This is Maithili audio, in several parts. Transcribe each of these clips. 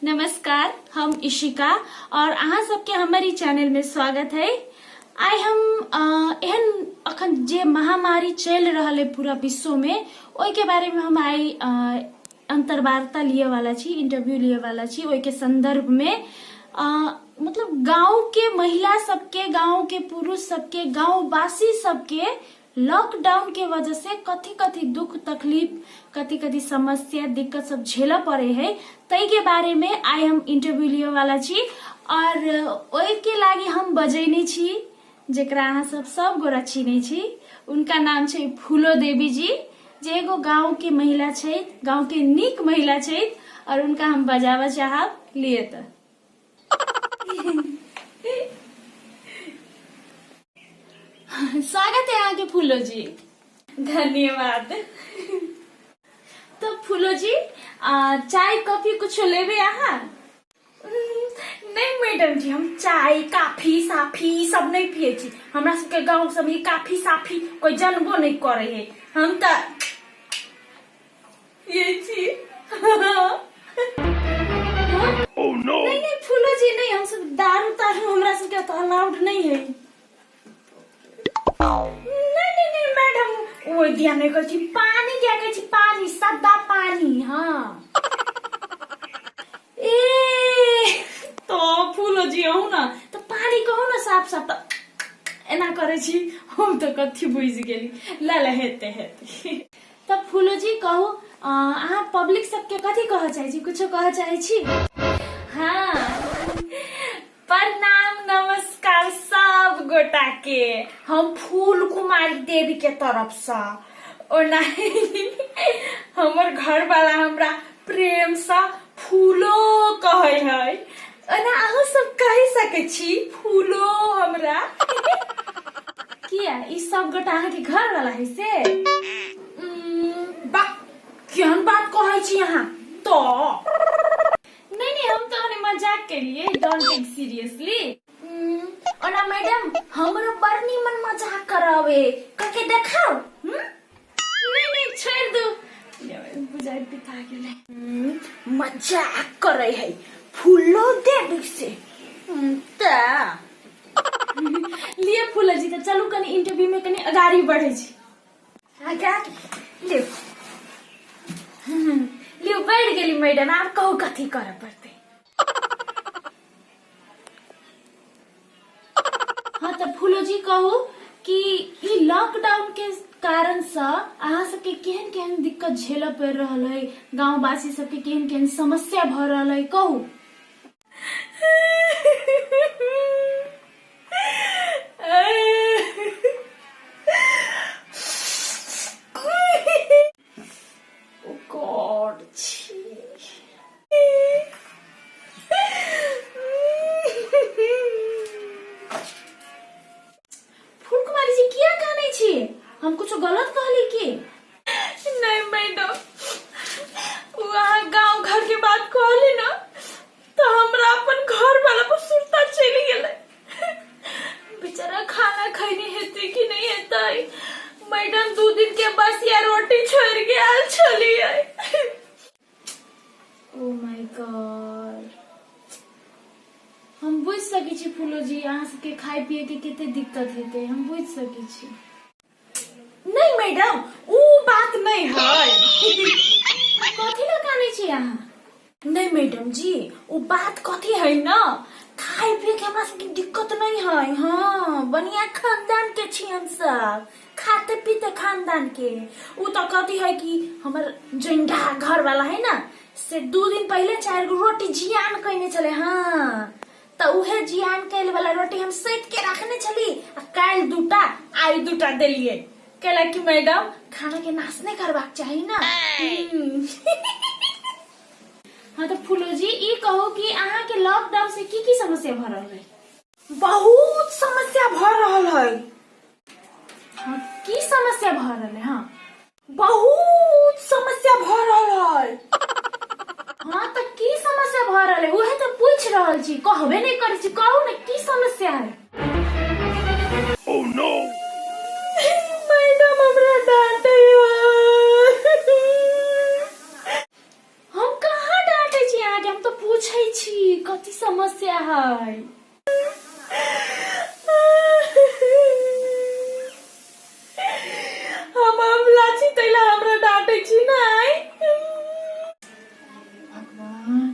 नमस्कार, हम इशिका और अहाँ सबके हमर ई चैनल में स्वागत है। आइ हम एहन अखन जे महामारी चलि रहल है पूरा विश्व में, ओहि के बारे में हम आइ अंतर्वार्ता लिए वाला छी, इंटरव्यू लिए वाला छी। ओहि के संदर्भ में मतलब गांव के महिला सबके, गांव के पुरुष सबके, गांववासी सबके लॉकडाउन के वजह से कथी कथी दुख तकलीफ, कथी कथी समस्या दिक्कत सब झेलऽ पड़े है, तै के बारे में आइ हम इंटरव्यू लिए वाला छी। और ओहि के लागी हम बजैने छी जेकरा अहाँ सब सब गोरा चिन्है छी, उनका नाम छै फूलो देवी जी, जे एगो गांव के महिला छै, गांव के नीक महिला छै, और उनका हम बजाबऽ चाहब। लिए तऽ स्वागत है अहाँके फूलो जी। धन्यवाद। तो फूलो जी, चाय कॉफी कुछ लेबे अहाँ? नहीं मैडम जी, हम चाय काफी साफी ई सब नहीं पिए छी। हमरा सबके गांव सब में काफी साफी कोई जानबो नहीं करे है। हम तो पिए छी। Oh no! नहीं नहीं फूलो जी, नहीं, हम सब दारू तारू हमरा सबके तो अलाउड नहीं है। नहीं नहीं नहीं मैडम, वो दिया नहीं कहै छी, पानी क्या कहै छी, पानी, सादा पानी। हाँ, ए तो फूलो जी अहूँ ना तो पानी कहू ना साफ साफ, तऽ एना करै छी। हम तऽ कथी बुझि गेली। ला ला, हेतै हेतै। तब फूलो जी कहू, अहाँ पब्लिक सबके कथी कहऽ चाहै छी? कुछो कहऽ चाहै छी? हाँ, प्रणाम नमस्कार सब गोटा के हम फूल कुमारी देवी के तरफ से। ओना हमर घर वाला हमरा प्रेम से फूलो कहै है, ओना अहूँ सब कहि सकै छी फूलो हमरा। किया ई सब गोटा अहाँके घर वाला है से? बा, केहन बात कहै छी अहाँ तो? नहीं नहीं, हम तो अपने मजाक के लिए, don't take seriously. ओना मैडम, हमरो बड़ निमन मजाक करावे, करके देखाओ। नहीं नहीं, छोड़ दो, बुझाइ पिता गेलै। मजाक करे है फूलो देवी से। ता लिए फूलो जी, तऽ चलू कनि इंटरव्यू में कनि अगाड़ी बढ़ै छी। आगा लियो लियो, बढ़ गेली मैडम। आब कहू कथी करऽ पड़तै? हाँ, तऽ फूलो जी कहू कि ई लॉकडाउन के कारण से अहाँ सबके केहन केहन दिक्कत झेलऽ पड़ि रहल है, गाँववासी सबके केहन केहन समस्या भऽ रहल है, कहू। ओ गॉड, छी। फूल कुमारी जी, किया कानै छी? हम कुछ गलत कहली की? नहीं मैडम, वो अहाँ गांव घर के बात कहली ना, तो हमरा अपन घर वाला पर सुरता चलि गेलै। बेचारा खाना खैने हेतै कि नहीं हेतै। मैडम, 2 दिन के बसिया रोटी छोड़ के आयल छलियै। ओ my God, हम बुझि सकै छी फूलो जी, अहाँ सबके खाय पिए के कते दिक्कत हेतै, हम बुझि सकै छी। नहीं मैडम, ऊ बात नहीं है। कथी लए कानै छी अहाँ? नहीं मैडम जी, वो बात कथी है ना, खाय पिए के हमरा सबके दिक्कत नहीं है। हाँ, बढ़िया खानदान के छी हम सब, खाते पीते खानदान के। ऊ तो कथी है कि हमर जंडा घर वाला है ना, से 2 दिन पहले 4 गो रोटी जियान कइने छले। हाँ, तऽ उहे जियान कैल वाला रोटी हम सैत के रखने छली आ काल्हि दूटा, आइ दूटा देलियै। कैला कि मैडम, खाना के नाश नहीं करबाक चाही ना। हाँ, तऽ फूलो जी ई कहू कि अहाँ के लॉकडाउन से की की समस्या भऽ रहल है? बहुत समस्या भऽ रहल है। हाँ, की समस्या भऽ रहल है? हाँ, बहुत समस्या भऽ रहल है। हाँ, तऽ की समस्या भऽ रहल है, उहे तऽ पूछ रहल छी। कहबे नहीं करै छी। कहू ने, की समस्या है? Oh no! Madam, हमरा डांटे। हम कहाँ डांटे छी अहाँके? हम तऽ पूछै पूछै छी कथी समस्या है। हम अबला छी तैला हमरा डांटै छी नै। भगवान,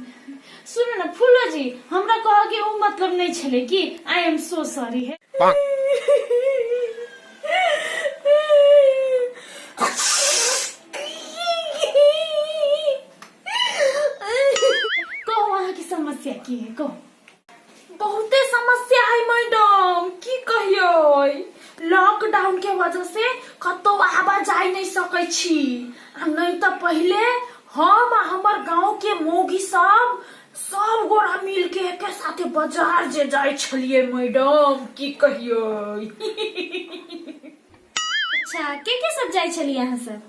सुनू ने फूलो जी, हमरा कह के ओ मतलब नहीं छले कि I am so sorry है। कहू अहाँ की समस्या की है, कहू। बहुते समस्या है मैडम, की कहियै, लॉकडाउन के वजह से कतौ आबा जाय नहीं सकै छी। आ नहीं तऽ पहिले हम आ हमर गांव के मौगी सब सब गोरा मिल के एके साथे बाजार जे जाय छलियै मैडम, की कहियै। अच्छा, के के सब जाय छलियै अहाँ सब?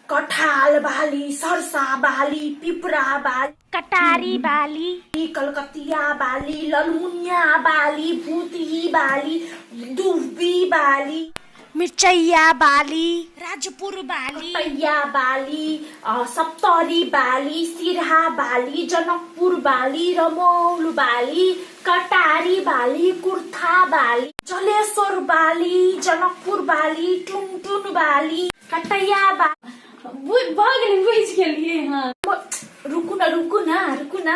कठाल बाली, सरसा बाली, पिपरा बाली, कटारी बाली, कलकतिया बाली, ललमुनिया बाली, भूतही बाली, दुबी बाली, मिरचैया बाली, राजपुर बाली, कटैया बाली, सप्तरी बाली, सिरहा बाली, जनकपुर बाली, रमौल बाली, कटारी बाली, कुर्था बाली, जलेश्वर बाली, जनकपुर बाली, टुनटुन बाली, कटैया बाली। भऽ गेलै, बुझि गेलियै। हँ, रुकू न, रुकू न, रुकू न।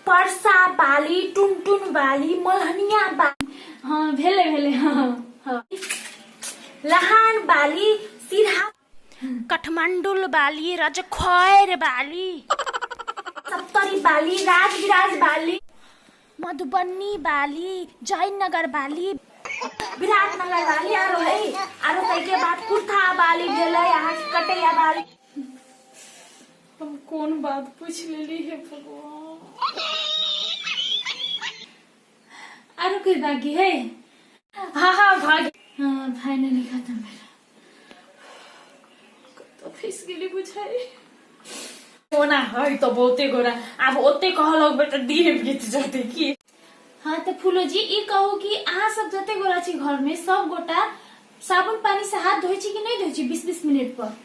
परसा बाली, टुनटुन बाली, मलहनिया बाली। हँ, भेलै भेलै। हँ हँ। लहान बाली, सिरहा, काठमांडू बाली, रजखैर बाली, सप्तरी बाली, राजविराज बाली, मधुबनी बाली, जयनगर बाली, विराटनगर बाली, आरो है आरो ताहिके बाद कुर्था बाली भेलै अहाँके, कटैया बाली। हम कोन बात पूछ लेली हे भगवान। आरो कोई बाकी है? हाँ हाँ, भाग। हाँ, फाइनली खत्म भेल। कतऽ फँसि गेली बुझाइ। ओना है तऽ बहुते गोरा, आब ओते कहऽ लगबै तऽ दिन बीत जेतै की। हाँ, तऽ फूलो जी, ई कहू कि अहाँ सब जते गोरा छी घर में, सब गोटा साबुन पानी से हाथ धोइ छी कि नहीं धोइ छी 20-20 मिनट पर?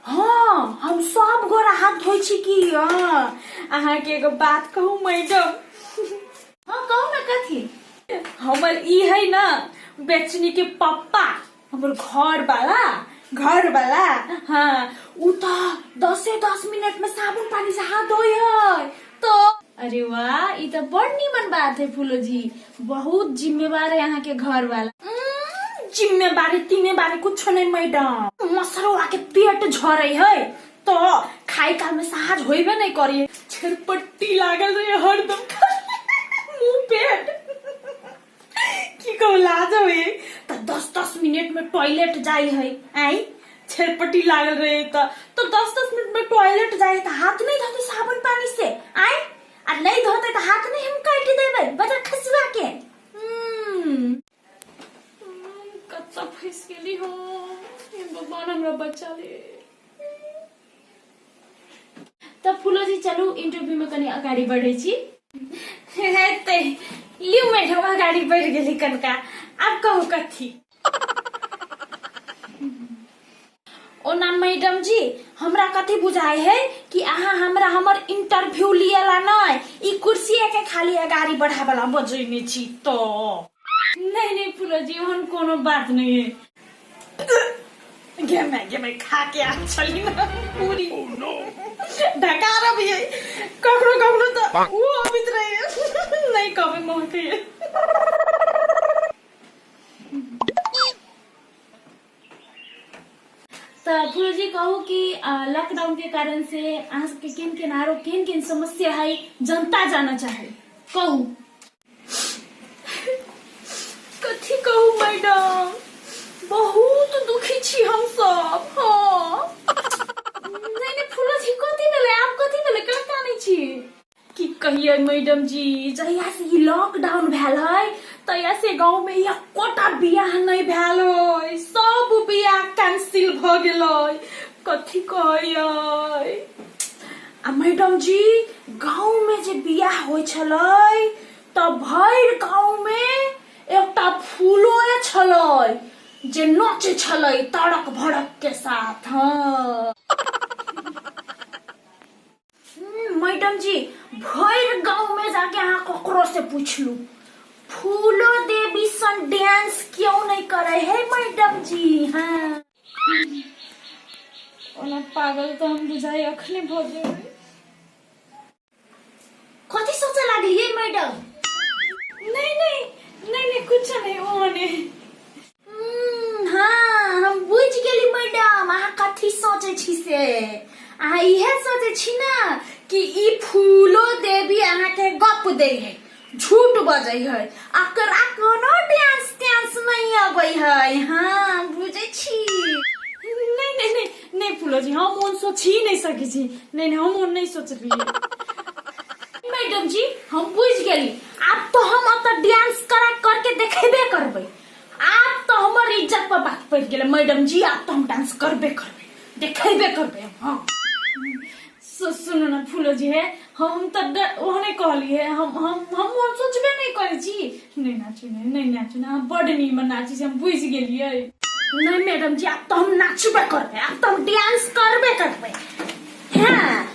हाँ, हम सब गोरा हाथ धोइ छी की। हाँ, अहाँके एगो बात कहू मैडम? हाँ, कहू ना, कथी? हमर ई है न बेचनी के पप्पा, हमर घर वाला, घर वाला, हाँ, उ तऽ 10-10 मिनट में साबुन पानी से हाथ धोइ है तो। अरे वाह, ई तऽ बड़ नीमन बात है फूलो जी, बहुत जिम्मेवार है अहाँ के घर वाला। जिम्मेवारी तिम्मेवारी कुछो नहीं मैडम, मसरवा के पेट झरे है तो खाई काल में साँझ होइबे नहीं करी, छेरपट्टी लागल रहे हरदम मुंह पेट, की कहू, लाज होए। तऽ 10-10 मिनट में टॉयलेट जाइ है। आई छेरपट्टी लागल रहे तऽ 10-10 मिनट में टॉयलेट जाइ तऽ हाथ नहीं धोते साबुन पानी से? आई आ नहीं धोते तऽ हाथ नहीं हम काटि देबै बजर खसुआ के। कतऽ फँसि गेली हो, हे भगवान, हमरा बचा ले। तऽ फूलो जी, चलू इंटरव्यू में कनि अगाडि बढ़ै छी। हेतै, लिउ मैडम, अगाडि बढ़ि गेली कनका, आब कहू कथी। ओना मैडम जी, हमरा कथी बुझाइ है कि अहाँ हमरा हमर इंटरव्यू लियला नहीं, ई कुर्सी के खाली अगाडि बढ़ावला बजैने छी तो। नहीं नहीं फूलो जी, ओहन कोनो बात नहीं है। गेमे गेमे खा के आयल छली न पूरी। Oh no! ढकार अभी कखनो कखनो तऽ ओ अबैत रहे, नहीं कहबै महकै। तऽ फूलो जी, कहू कि लॉकडाउन के कारण से अहाँ सबके केहन केहन आरो केहन केहन समस्या है, जनता जाना चाहे, कहू। कथी कहू मैडम, बहुत दुखी छी हम सब। हाँ। नहीं नहीं फूलो जी, कथी भेलै आब, कथी भेलै, केना कानै छी? की कहियै मैडम जी, जहिया से ई लॉकडाउन भेल है तहिया से गांव में एकोटा बियाह नहीं भेल है, सब बियाह कैंसिल भ गेलै। कथी कहियै। आ मैडम जी, गांव में जे बियाह होइ छलै तऽ भरि गांव में एकटा फूलो छलै जे नचे छलै तड़क भड़क के साथ। हाँ मैडम जी, भरि गांव से पूछलू फूलो देवी सन डांस क्यों नहीं करे है मैडम जी? हाँ ओना पागल तऽ हम बुझाइ अखने भऽ जेबै। कथी सोचे लागलियै मैडम? नहीं नहीं नहीं नहीं, कुछ नहीं, ओहने। हाँ, हम बुझि गेली मैडम, अहाँ कथी सोचै छी से। अहाँ इहे सोचै छी ना कि ई फूलो देवी अहाँके गप दै है, झूठ बजै है, एकरा कोनो डांस त्यांस नहीं अबै है। हाँ, बुझै छी। नहीं नहीं नहीं नहीं फूलो जी, हम ओन सोच ही नहीं सकै छी। नहीं नहीं, हम ओन नहीं सोचलियै। मैडम जी, हम बुझ गेली। आब तो हम अतऽ डांस करा करके देखेबे करबै। आब तो हमर इज्जत पर बात पड़ि गेलै मैडम जी, आब तो हम डांस करबे करबै, देखेबे करबै हम। हाँ, सुनू ना फूलो जी, है हम तऽ ओहने कहलियै, हम हम हम ओहन सोचबे नहीं करै छी। नहीं नाचू, नहीं नहीं नाचू ना, हम बड नीमन नाचै छी, हम बुझि गेलियै। नहीं मैडम जी, आब तो हम नाचबे करबै, आब तो हम डांस करबे करबै। हाँ,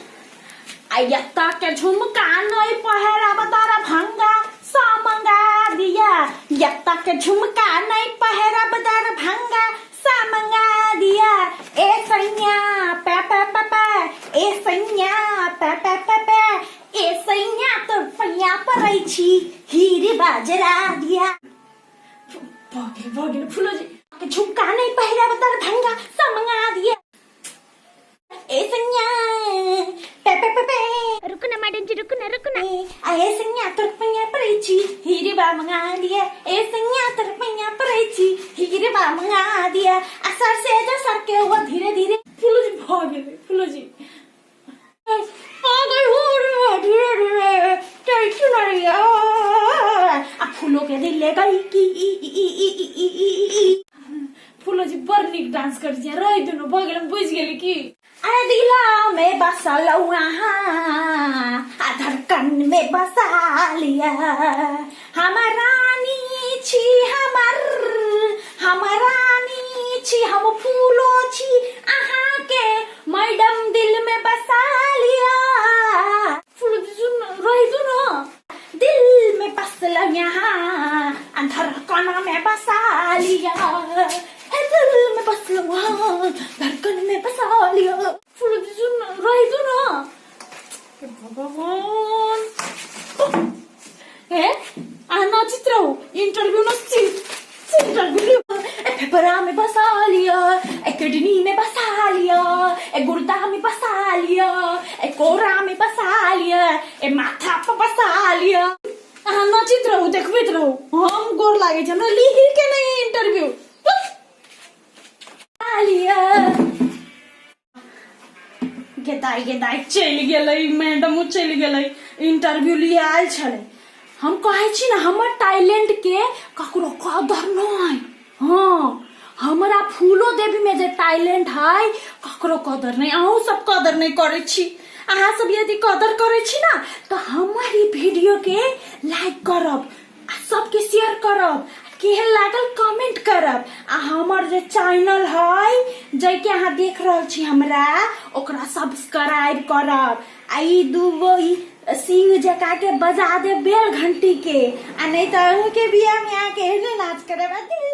आ एतऽ के झुमका नहीं पहिरब दरभंगा सा मंगा दिया, एतऽ के झुमका नहीं पहिरब दरभंगा सा मंगा दिया। ए सैया पे पे पे पे, ए सैया पे पे पे पे, ए सैया तो पैया पड़ै छी हीर बाजरा दिया। भऽ गेल, भऽ गेल फूलो जी। के झुमका नहीं पहिरब दरभंगा सा मंगा दिया। ए सैया पे पे पे पे। रुक ना मैडम जी, रुक ना, रुक ना। ए सैया तोर पैया पड़ै छी हीर बा मंगा दिया, ए सैया तोर पैया पड़ै छी हीर बा मंगा दिया। आ सर से जो सर के वो धीरे धीरे। फूलो जी, भऽ गेलै फूलो जी। आ गई हो रे धीरे धीरे तेरी चुनरिया, आ फूलो के दिल ले गई की ई ई ई ई ई ई ई। फूलो जी बड़ नीक डांस करै छी, रहि दुनू, भऽ गेल, हम बुझि गेली की। अरे दिला में बसा वहाँ, धड़कन में बसा लिया। हम रानी छी, हमर हम रानी छी, हम फूलो छी अहाँ के मैडम दिल में बसा लिया। फूलो जी सुन, रहि दू ना। दिल में बसल यहाँ, धड़कन में बसा लिया। हे दिल में बसल वहाँ, धड़कन में बसा लिया। फूलो जी सुन, रहि दू ना। हे भगवान, हे अहाँ नाचित रहू, इंटरव्यू न इंटरव्यू। ए फेफड़ा में बसा लिया, ए किडनी में बसा लिया, ए गुर्दा में बसा लिया, ए कोरा में बसा लिया, ए माथा पर बसा लिया। अहाँ नाचित रहू, देखबैत रहू, हम गोर लागै छी, हमरा लिखी के नहीं इंटरव्यू। लिया। गेदाइ गेदाइ चलि गेलै मैडमो, चलि गेलै। इंटरव्यू लिए आयल छलै। हम कहै छी ने, हमर टैलेंट के ककरो कदर नहीं। हाँ, हमरा फूलो देवी में जे टैलेंट है ककरो कदर नहीं। अहूँ सब कदर नहीं करै छी। अहाँ सब यदि कदर करै छी ना तऽ हमर ई वीडियो के लाइक करब आ सबके शेयर करब, केहन लागल कमेंट करब, आ हमर जे चैनल है जाहिके अहाँ देख रहल छी हमरा, ओकरा सब्सक्राइब करब, आ ई दूगो ई सिंह जका के बजा दे बेल घंटी के, आ नहीं तऽ अहूँ के बियाह में आके एहने नाच करब। आ दिल